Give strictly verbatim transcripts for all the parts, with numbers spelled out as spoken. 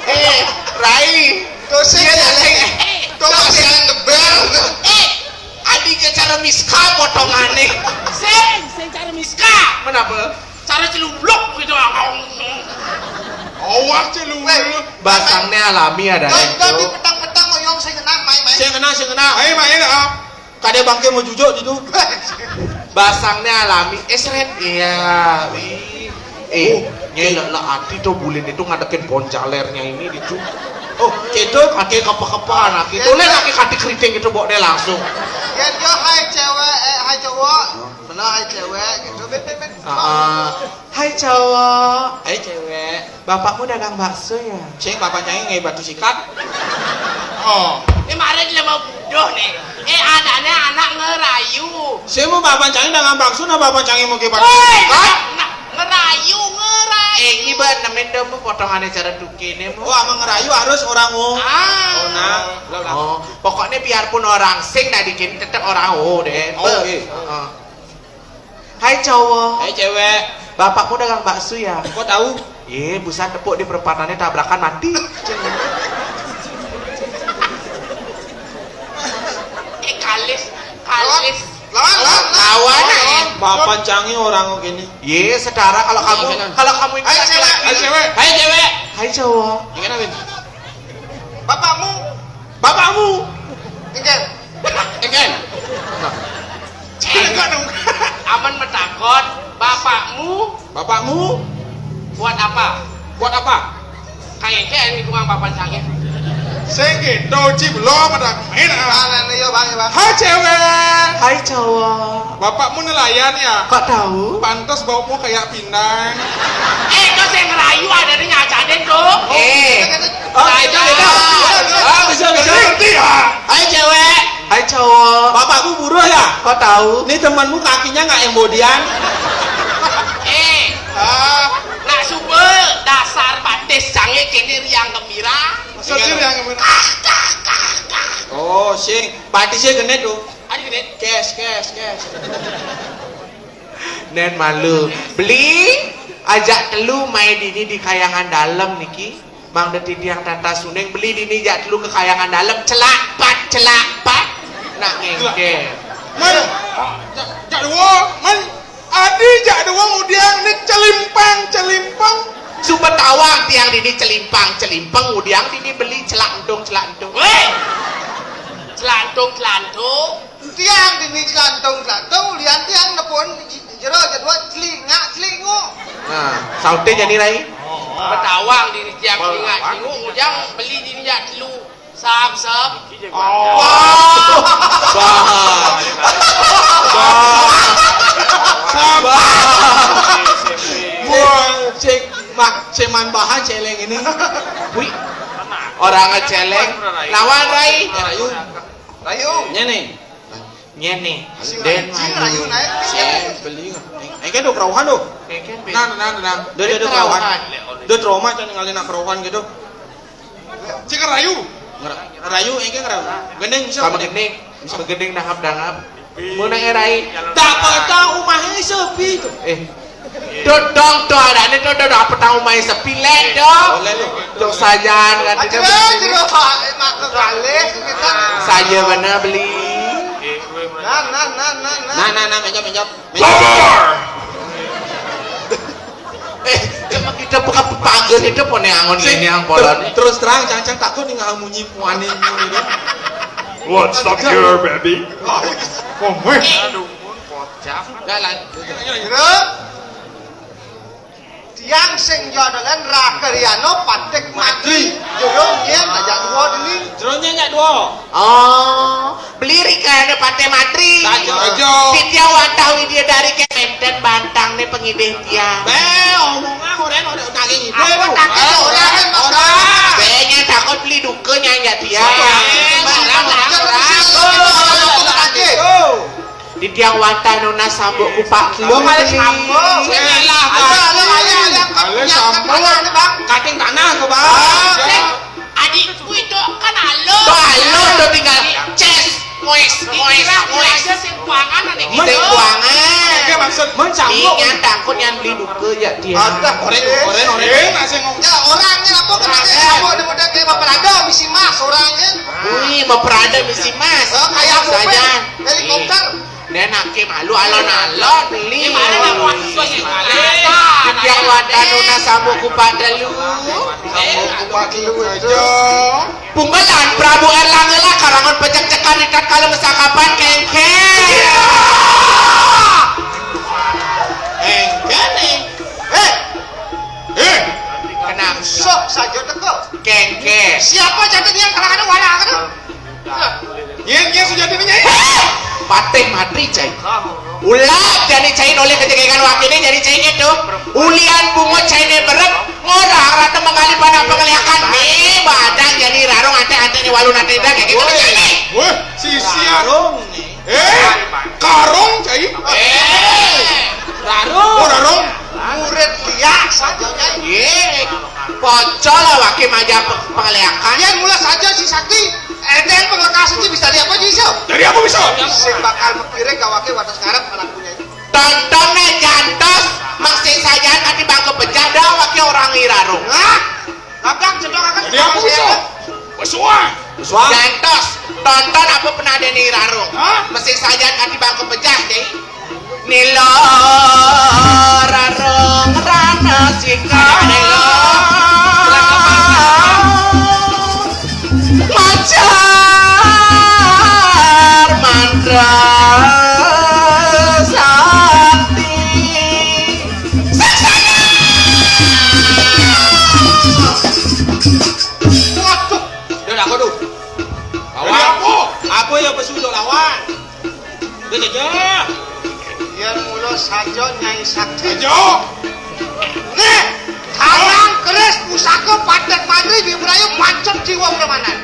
Eh, Rai. Tuh sih, iya, iya, iya. Tuh masih ada geber. Eh, adi ke cara Miska potongannya. Sing, sing cara Miska. Kenapa? Cara celuluk gitu. Awak celuluk. Basangnya alami ada. Tapi petang-petang ngoyong sing ngenah, main-main. Sing ngenah, sing ngenah. Main-main, ah. Kadé bangké mau jujuk gitu. Basangnya alami, eh, seret. Iya, wih. Eh, nyai lek, lek ati tuh bulin itu ngadekin bon jalernya ini gitu. Oh, gitu, kaki kepa-kepa, nah gitu. Lek, kaki kati keriting gitu, bawa deh langsung. Ya, yo, hai cewek, eh, hai cowok. Mana hai cewek gitu, bet, bet, bet. Ah, ah. Hai cowok. Hai cewek. Bapakmu dagang bakso ya? Cing, bapak cangé ngai batu sikat. Oh. Ini marah dia mau budoh nih. Eh, anaknya anak ngerayu. Saya mau bapak cangé dagang bakso, nah bapak cangé mau ke batu sikat. Nah, ngerayu, ngerayu. Eh, ini buat nemen dong, mau potongannya cara dukiné, mau. Oh, sama ngerayu harus orang, oh. Ah. Oh, nah. Oh, pokoknya biarpun orang sing tadi kini tetap orang, oh, deh. Oh, oke. Heeh. Hai cowok. Hai cewek. Bapakmu dagang bakso ya? Kok tahu? Ye, busan tepuk di perempatannya tabrakan mati. Eh, kalis, kalis. Lawan, lawan, lawan. Lawan, eh. Bapak cangé orang gini. Ye, saudara, kalau kamu, kalau kamu ikut laki-laki. Hai cewek. Hai cewek. Hai cowok. Gimana, Win? Bapakmu. Bapakmu. Tinggal. Eken. Nah. Cek. Aman metakon, bapakmu. Bapakmu. Buat apa? Buat apa? Kang Eken, itu kang bapak cangé. Sing gitu, Ci, belum ada main, ah. Mana nih, yo, Bang, yo, Bang? Hai, cewek. Hai, cowok. Bapakmu nelayan ya? Kok tahu? Pantas baumu kayak pindang. Eh, itu yang ngerayu ada di ngacanin tuh. Eh. Oh, nah, itu beda. Ah, bisa, bisa. Berhenti, ah. Hai cewek. Hai cowok. Bapakmu buruh ya? Kok tahu? Nih temanmu kakinya nggak embodian. Eh. Ah. Nak suba dasar batis cangé kini riang gembira. Maksudnya riang gembira. Oh, sing. Batisnya genit tuh. Ada genit. Kes, kes, kes. Nen malu. Beli ajak telu mai dini di Kayangan Dalem niki. Mang Deti tiang Tanta Suning beli dini jak telu ke Kayangan Dalem. Celak pat, celak pat. Nak ngengker. Man, jak, jak dua, man. Adi jak dua udiang ni celimpang, celimpang. Suba tawang tiang dini celimpang, celimpang udiang dini beli celak entung, celak entung. Weh. Celak entung, celak entung. Tiang dini celantung-celantung, ulian tiang nepun jero jadwa celingak-celinguk. Nah, sauté jani rai. Betawang dini tiang celingak-celinguk, ujang beli dini jak telu. Sab, sab. Oh. Bah. Bah. Bah. Wah, cek mak ceman bahan celeng ini. Wih. Orang celeng. Lawan rai. Eh, rayu. Rayu. Nyén nih. Nyén nih. Sing den rayu, sing rayu naik. Sing beli. Engké do kerauhan do. Engké be- Nah, nah, nah, nah. Do, do, do kerauhan. Do trauma can ngalih nak kerauhan gitu. Cik rayu. Ngera-, rayu engké ngerayu. Gending bisa. Kamu gending. Bisa gending dangap-dangap. Mun nang rai. Tak petang umahé sepi tuh. Eh. Dodong to adané to, dodong apa tahu main sepi lek do. Boleh lu. Dong sajan kan. Aja jero Pak, eh, mak kekalih kita. Saja bener beli. Nah, nah, nah, nah, nah. Nah, nah, nah, mencop, mencop. Mencop. Sabar. Eh, cuma kita buka pagar itu pone angon ini yang polon. Terus terang, cang-cang takut nih nggak munyi muani ini. What's up, girl, baby? Oh, weh. Aduh, kocak. Jalan. Jero. Tiang sing jodolan Rakariano Patik Madri. Jero nyén aja dua dini. Jero nyén aja dua. Oh, beli Rakariano Patik Madri. Aja. Titiang wantah Widya dari ke menten bantang nih pengidih tiang. Bé, omongan orang udah naging ide lu. Apa takut orang? Orang. Bé, nyén takut beli duka nyén aja tiang. Orang, orang, orang. Di tiang wantah nunas sambuk kupak. Sambuk, ada sambuk. Ayo, ayo, ayo, ayo. Kating tanah ke, Bang. Adikku itu kan halus. Tuh halus, Sing kuangan. Oke, maksud men sanggup. Nyan tangkut nyan beli duka ya dia. Ada, oren, oren, oren. Eh, nak sing ngomong. Ya, orang ni apa kena dia sama dia muda dia berperada misi mas orang ni. Wih, berperada misi mas. Oh, kayak apa? Saja. Helikopter. Dan ake malu alon-alon beli. Yang wadah nuna sama kupat telu. Sama kupat telu aja. Punggalan Prabu Erlangga lah karangan pecek-cekan di tatkala mesakapan kengkeng. Kengkeng nih. Eh. Eh. Kenang sok saja teko. Kengkeng. Siapa jantan yang kalangan wala kan? Nyai, nyai sejatinya nyai. Patih mati cai. Ulah jani cai noleh kejegegan wakini jani cai gitu. Ulian bungut cai ne berem. Ngorang rata menggali panak pengeliakan ni badan jani rarung antek-antek ni walu nanti dah kayak gitu. Woi, woi, sisian. Rarung ni. Eh, karung cai. Eh, rarung. Oh, rarung. Murid liak saja nyai. Ye. Pocol lah wakil maja pe-, pengeliakan. Yang mula saja si sakti. Enten penglekas itu bisa dari apa bisa? Dari apa bisa? Sing bakal mengkiring gawake wates ngarep anak punya. Tonton nih jantos, maksing saja nanti bangku pecah dah wakil orang irarung. Hah? Abang cedok akan. Dari apa bisa? Besuang. Besuang. Jantos, tonton apa pernah ada ni irarung. Hah? Maksing saja nanti bangku pecah deh. Nila rarung rana sika nila macar mantra sakti. Saksana. Waduh, dia nak apa tu? Lawan. Apa? Apa yang pesujuk lawan? Dia jajah. Yang mula saja nyai sakti. Aja. Nih, tangan keris pusaka padat mantri di Melayu mancet jiwa permanen.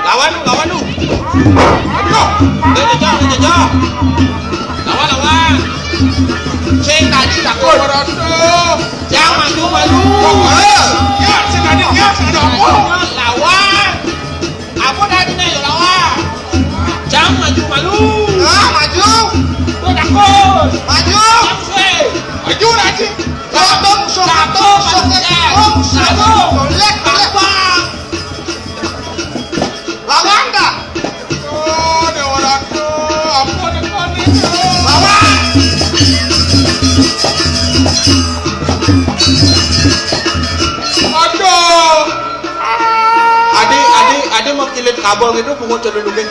Lawan lu, lawan lu. Aduh. Dia jajah, dia jajah. Lawan, lawan. Sing tadi takut. Jangan maju, maju. Ya, sing tadi, ya, sing tadi. Lawan. Apa tadi nak lawan? Jam maju malu. Ah, maju. Tu takut. Maju. Jam suai. Maju nak cik. Satu, satu, satu, satu. Boleh, boleh. Lawan dah. Oh, Dewa Ratu, ampun, ampun, ampun. Lawan. Aduh. Adi, adi, adi mau kilit kabel gitu, pungut celulungin.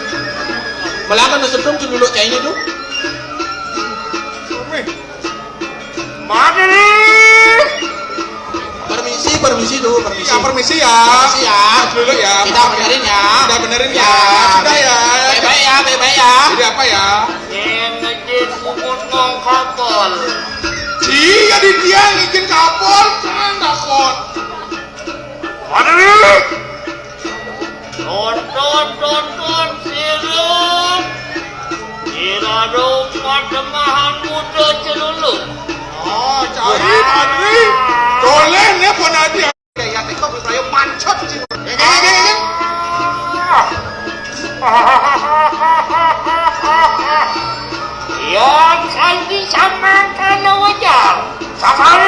Malah kan setrung celuluk cainya tuh. Mati. Permisi, permisi tuh, permisi. Ya, permisi ya. Permisi ya. Dulu ya. Kita benerin ya. Kita benerin ya. Ya. Sudah ya. Baik-baik ya, baik-baik ya. Jadi apa ya? Yang ngejin pungut ngong kapal. Iya, di dia ngijin kapal, kan takut. Mati. Tonton, tonton, sirun. Ira dong, pademahan muda celuluk. Oh, cari Madri. Boleh nih, pun aja. Ya, ya, tengok, saya mancot sih. Gini, gini, gini. Ya, kan di sama kan wajar. Sabar.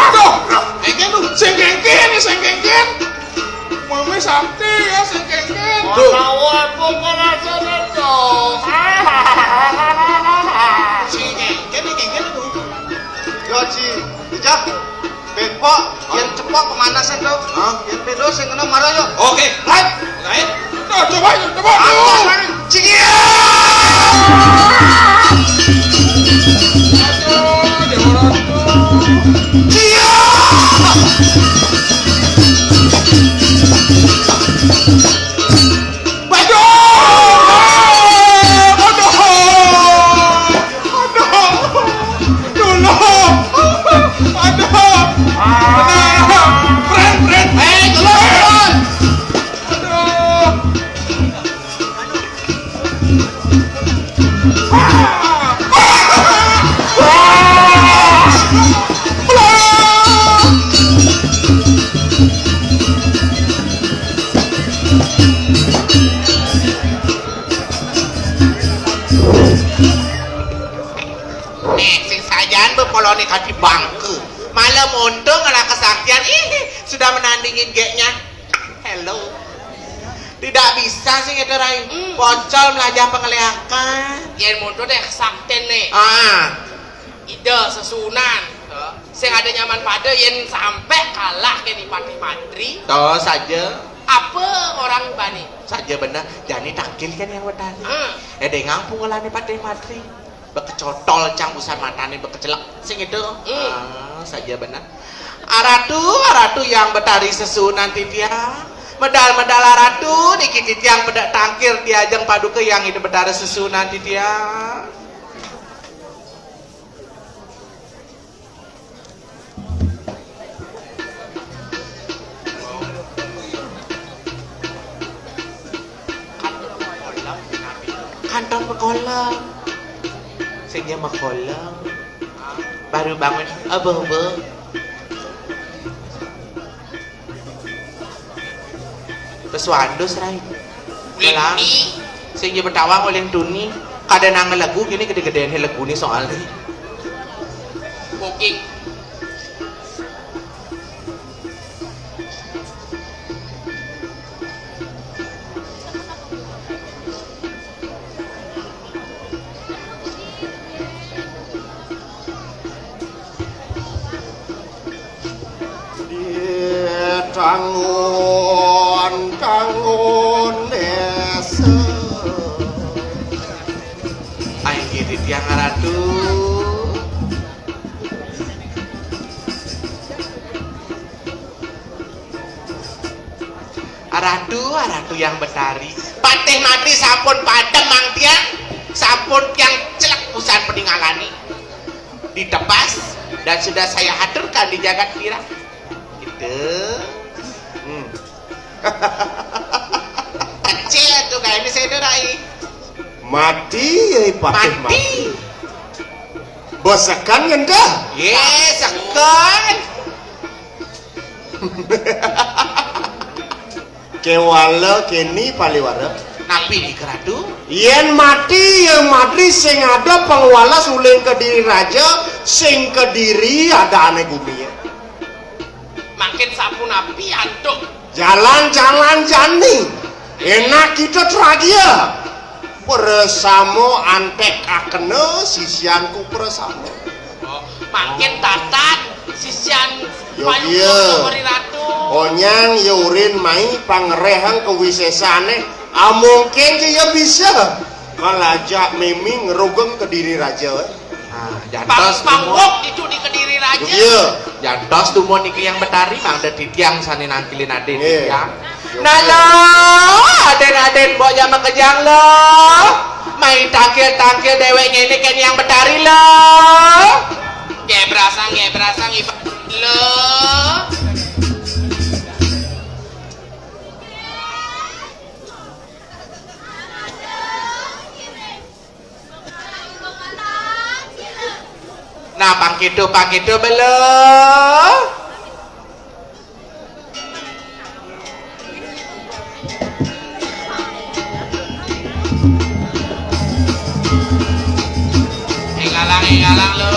Aduh, sing kengken, sing kengken. Mami santai ya, sing kengken. Tuh. Tahu apa kerasanan dong? Sing kengken, kengken tuh. Yo, Ji. Ijah. Bepok, yang cepok pemanasan tuh. Hah? Yang pedo sing kena marah yo. Oke. Right. Right. Tuh, coba, coba tuh. Apa? Cingir. Aduh, dia orang tuh. Cingir. Waduh! Aduh! Aduh! Dulu! Aduh! Aduh! Pren, pren! Eh, turun, turun! Aduh! Nya. Hello. Tidak bisa sing éta, Rai. Hmm. Pocol melajah pangléakan. Yén mundut deh sakten nih. Ah. Ida sesuunan. Sing ada nyaman pada yén sampai kalah ké Ni Patih Matri. Tuh saja. Apa orang bani? Saja bener. Jani tangkil kan yang betari. Hmm. Eh, dengang punggulan Ni Patih Matri. Bekecotol cang busan matané bekecelek. Sing itu. Hmm. Ah, saja bener. Aratu, aratu yang betari sesuunan titiang. Medal-medal aratu, niki titiang pedek tangkil diajeng paduka yang ida betari sesuunan titiang. Kantor pekolong. Sing dia mekolong. Baru bangun, abah-abah. Pesuandus, Rai. Melang. Sing dia betawang oleh tuni. Kada nang lagu kini gedé-gedéan lagu ni soalnya. Booking. Di tangun-tangun desa. Ai, gini tiang ratu. Aratu, aratu yang betari. Patih Matri sampun padem mang tiang, sampun tiang celek busan peningalani. Ditepas dan sudah saya haturkan di jagat nira. Gitu. Hmm. Kecil tuh kayak ini saya dorai. Mati ya Patih Mati. Mati. Besekan ngendah. Ye, sekan. Kéwala kéni paliwara. Napi nika Ratu? Yén mati ya mati sing ada pangwales uling Kediri Raja, sing Kediri ada ané gumi ya. Mangkin sapunapi antuk? Jalan-jalan jani. Enak kita tragia. Prasama antek akena sisianku prasama. Oh, mangkin tatan sisian Yo, payu iya. Ri Ratu. Onyang ya urin mai pangrehang kawisésané. Amungkin ya bisa. Kalajak miming rugeng Kediri Raja. Nah, jantos pang-, pangwok itu di Kediri Raja. Iya. Jantos dumun niki yang betari mangda titiang sané nangkilin adin titiang. Nah lo, adin-adin mbok ya makejang lo. Mai tangkil-tangkil déwék ngéné kén yang betari lo. Nggih berasang, nggih berasang ibu lo. Nah, pangkitu, pangkitu belo. Ingalang, ingalang lo.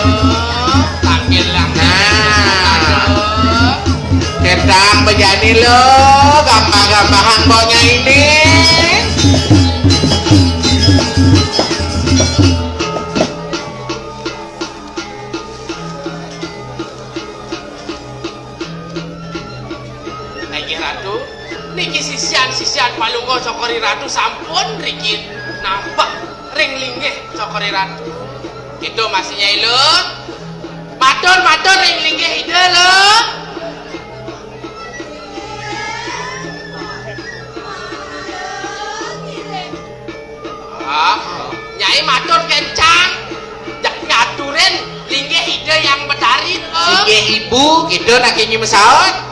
Tangkil lang. Nah. Ketang bejani lo, gampang-gampangan boknya ini. Inggih Ratu, niki sisian-sisian palungguh Cokor I Ratu sampun riki nampak ring linggih Cokor I Ratu. Kita masih nyai lo. Matur, matur ring linggih Ida lo. Ah, Nyai matur kencang. Jak nyaturin linggih Ida yang betari lo. Inggih Ibu, kita nak ini mesaut.